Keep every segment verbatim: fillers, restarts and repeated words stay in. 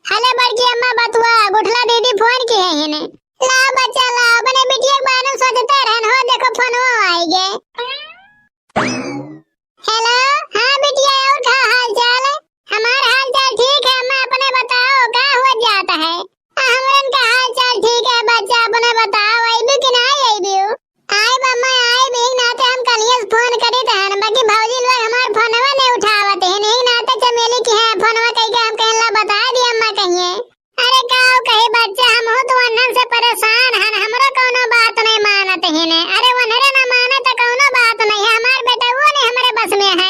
हेलो बड़की अम्मा बतुआ, गुठला दीदी फोन किहे हिने। लाओ बच्चा लाओ, अपने बिटिया के बारे में सोचते रहन हो, देखो फोनवा आइगे। हेलो, हाँ बिटिया, और का हाल चाल है? हमार हाल चाल ठीक है अम्मा, अपने बताओ का हो जात है? आ, हमरन का हाल चाल ठीक है बच्चा, अपने बताओ, अइबू कि ना अइबू? आइब अम्मा, आइब, यही नाते हम कलियस फोन करित हन, बाकी भौजी लोग हमार फोनवा नहीं उठावत है, यही नाते चमेली की है फोनवा कइके हम कहन ला बता दी अम्मा कहिए। अरे काव कही बच्चा, हमहू तो वन्हन से परेशान हन, हमरो कौनो बात नहीं मानत हिने। अरे वन्हरे ना माने तो कौनो बात नहीं है, हमार बेटउओ नहीं हमरे बस में है।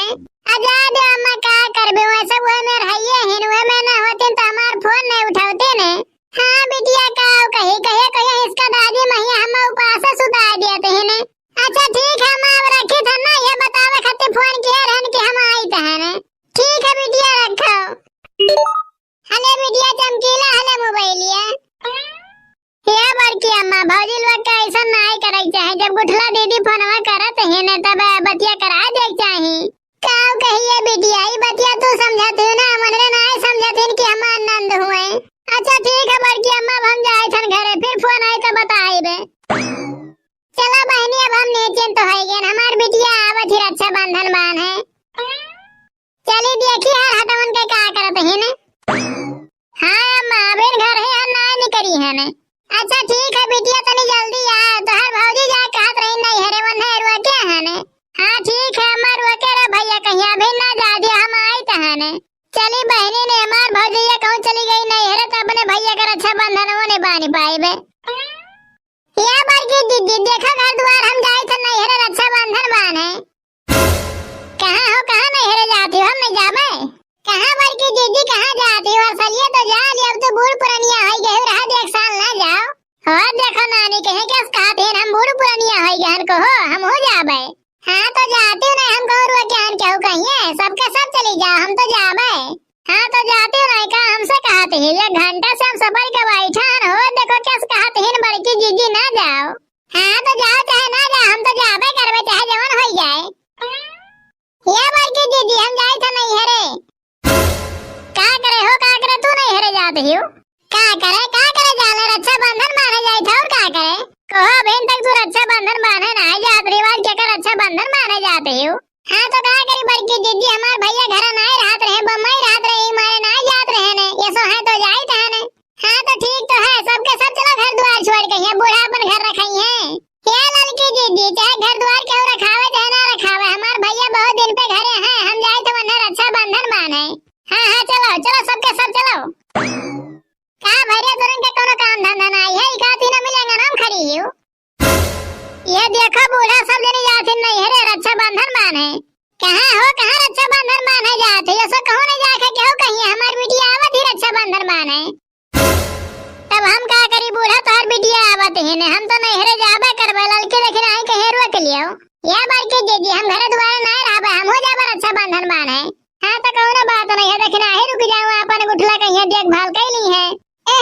आ जा दे अम्मा, का करबे, वैसे उहे में रहिए हिन, उहे में ना होतिन तो हमार फोन नहीं उठौतिन। हाँ बिटिया, काव कही, कहिए कहिए इसका दादी महिया हम उपास सुता देत हिने। अच्छा ठीक है अम्मा, अब रखित हन ना, ये बतावे खातिर फोन किहे रहन कि हम आइत हन। ठीक है बिटिया, रखो। हले बिटिया चमकीला, हले मोबाइलिया। हे बड़की अम्मा, भौजी लोग के ऐसा नाई करे के चाही। जब गुठला दीदी फोनवा करत हिने, तब बतिया करा दे के चाही। काव कहिए बिटिया, ई बतिया तू समझत हो ना, मनरे नाई समझत हिन कि हमार नंद हुए। अच्छा ठीक है बड़की अम्मा, अब हम जाइत हन घरे, फिर फोन आई तो बताइबे। चला बहनी, अब हम निश्चिंत होइ गए, हमार बिटिया आवत ही रक्षाबंधन बान्हे। चली देखी हर हटवन के का करत हिन। हाँ अम्मा, अबेन घर ही हन, नाय निकरी हन। अच्छा ठीक है बिटिया, तनी जल्दी आ, तोहर भौजी जा कहत रही नैहरे, वन्हे रुआ के हन। हाँ ठीक है अम्मा, रुआ के रे भैया, कहीं अबेन ना जा दिया, हम आइत हन। चली बहनी ने हमार भौजैया कहूँ चली गई नैहरे, तो अपने भैया का रक्षाबंधन वो नहीं बानी पाइबे। या बड़की दीदी, देखा घर द्वार हम जाइत हन नैहरे रक्षाबंधन बान्हे। कहाँ हो, कहाँ नैहरे जाती हो, हम नहीं जाबे। कहाँ बड़की दीदी, कहाँ जाती हो, असलिए तो जा ली, अब तो बूढ़ पुरनिया होइ गए, रहा दे एक साल ना जाओ। और देखो नानी कहे क्या कहत हिन, हम बूढ़ पुरनिया होइ गए हन, कहो हम हो जाबे। हाँ तो जाती हो नहीं, हम कहूँ रुआ के हन, केहू कहिए, सबके सब चली जाओ, हम तो जाबे। हाँ तो जाती हो नहीं का, हमसे कहत ही, एक घंटा से हम सबर के बैठा हन हो, देखो क्या कहत हिन बड़की जीजी ना जाओ। हाँ तो जाओ चाहे ना जाओ, हम तो जाबे करबे चाहे जवन होई जाए। ये बड़की जीजी हम जाई था नैहरे। का करे हो, का करे तू नैहरे जात हियो? का करे, का करे जाले, रक्षाबंधन बान्हे जाई था और का करे? कहो अबहिन तक तू रक्षाबंधन बान्हे ना जात, रिवाज के कर रक्षाबंधन बान्हे जात हियो? हाँ तो का करी बड़की दीदी, हमार भैया घर नाय रहत रहे, बम्बई रहत रहे, ई मारे नाय जात रहे ने, ये सो है तो जाइत है ने। हाँ तो ठीक तो है, सबके सब चलो घर द्वार छोड़ के, ये बूढ़ा अपन घर रखाई है। ये ललकी दीदी, चाहे घर द्वार केहू रखावे चाहे ना रखावे, हमार भैया बहुत दिन पे घरे हैं, हम जाइत है वन्हे रक्षाबंधन बान्हे। हाँ हाँ चलो चलो, सबके सब चलो। का भैया तुरंत के कोनो काम धंधा नाय है, ई का तीनों मिलेंगे नाम खड़ी हियो। ये देखो बूढ़ा सब जने जात हिन नैहरे रक्षाबंधन बान्हे। कहाँ हो, कहाँ रक्षाबंधन बान्हे जात है? ये सब कहूँ नहीं जाके केहू कहिए, हमार बिटिया आवत ही रक्षाबंधन बान्हे। तब हम का करी बूढ़ा, तोहर बिटिया आवत ही ने, हम तो नैहरे जाबे करबे, ललकी देखी नहीं कहीं रोक लियो। ये बड़की जीजी हम घरे दुआरे नहीं रहबे, हम हो जाबे रक्षाबंधन बान्हे। हाँ तो कौनो बात नहीं है, देखी नहीं रुक जाओ, अपन गुठला कहिए देखभाल कैली है। ए,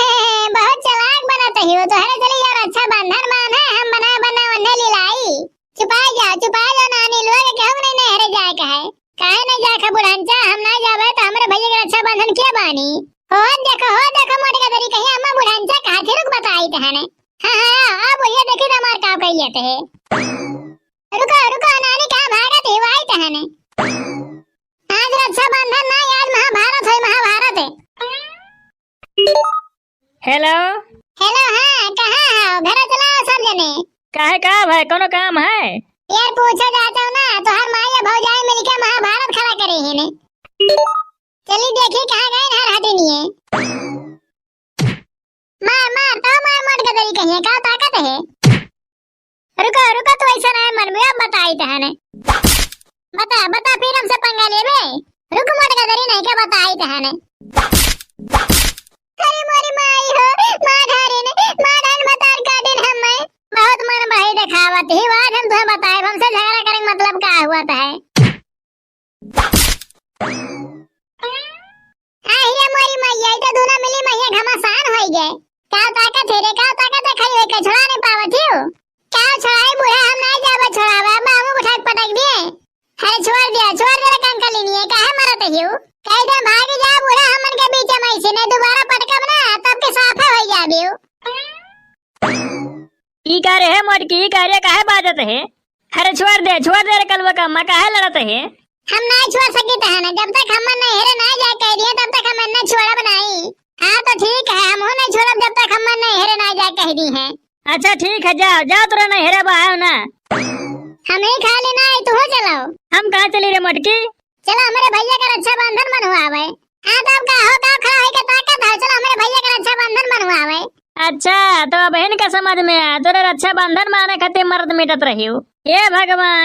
बहुत चालाक बनत हियो, तोहरे चली यार रक्षाबंधन बान्हे, हम बना बना वन्हे लीलाई। चुपाई जा, चुपाई जा नानी, लोग केहू नहीं नैहरे जाए के है। काहे नहीं जाए के बुढ़ंचा, हम नहीं जाबे तो हमरे भैया के रक्षाबंधन के बानी। हो देखो, हो देखो मोट गदरी कहीं अम्मा बुढ़ंचा कहा थी, रुक बताई तहने। हाँ हाँ, आ बुढ़िया देखी तो हमार काम कर लेते है। रुको रुको नानी, कहाँ भागत ही, आई तहने। आज रक्षाबंधन ना, आज महाभारत है, महाभारत है। हेलो। हेलो, हाँ, कहाँ हो? घर चला आओ सब जने। काहे, का भाई, कोनो काम है? यार, पूछो जाता हूँ ना, तोहर माई या भौजाई मिलके महाभारत खड़ा करे ही ने। चली देखी कहाँ गए हर हटिनिए। मार, मार, तो मार, मोट गदरी कहिए, का ताकत है? रुको, रुको, तू ऐसा नहीं मन में, अब बताई तहने। बता, बता, फिर हमसे पंगा लेबे? रुक, मोट गदरी नहीं के बताई तहने। अरे मोरी माई हो, मार धारिन, मार धारिन, बतार काटिन हमें। बहुत मन भाई देखावत ही, आज हम तुम्हें बताए, हमसे झगड़ा करेंगे मतलब का हुआ था है। आ हिया मोरी मैया, ई तो दूनो मिली मैया घमासान होई गए। का ताकत है रे, का ताकत है, खाई होई के छोड़ा नहीं पावत हियो। का छोड़ाई बूढ़ा, हम नहीं जाबे छोड़ावे, अब हमू उठा के पटक दिए। अरे छोड़ दिया, छोड़ दे रे कंकलिनिए, काहे मरत हियो? कह दे भाग जा बूढ़ा, हमन के बीच में ऐसे नहीं दोबारा पटक का रे हे मोटकी, का रे, काहे बाजत हे? अरे छोड़ दे, छोड़ दे रे कलवा का अम्मा, काहे लड़त हे? हम नाहीं छोड़ सकित है ना, जब तक हम नैहरे नाहीं जाए कह दिए, तब तक हम इन्हें छोड़ब नाहीं। हाँ तो ठीक है, हम हो नाहीं छोड़ब जब तक हम नैहरे नाहीं जाए कह दी हैं। अच्छा ठीक है, जाओ, जाओ, तोरा नैहरे बा आयो ना। हम ही खाली नाहीं, तू हो चलो। हम कहाँ चली रे मोटकी? चलो हमरे भैया का रक्षाबंधन मनवावे। हाँ तो अब का हो, का खड़ा होइके ताकत है, चलो हमरे भैया का रक्षाबंधन मनवावे। अच्छा, तो अब इनका समझ में आया, तोरे रक्षाबंधन माने खातिर मरद मिटत रही हो। हे भगवान।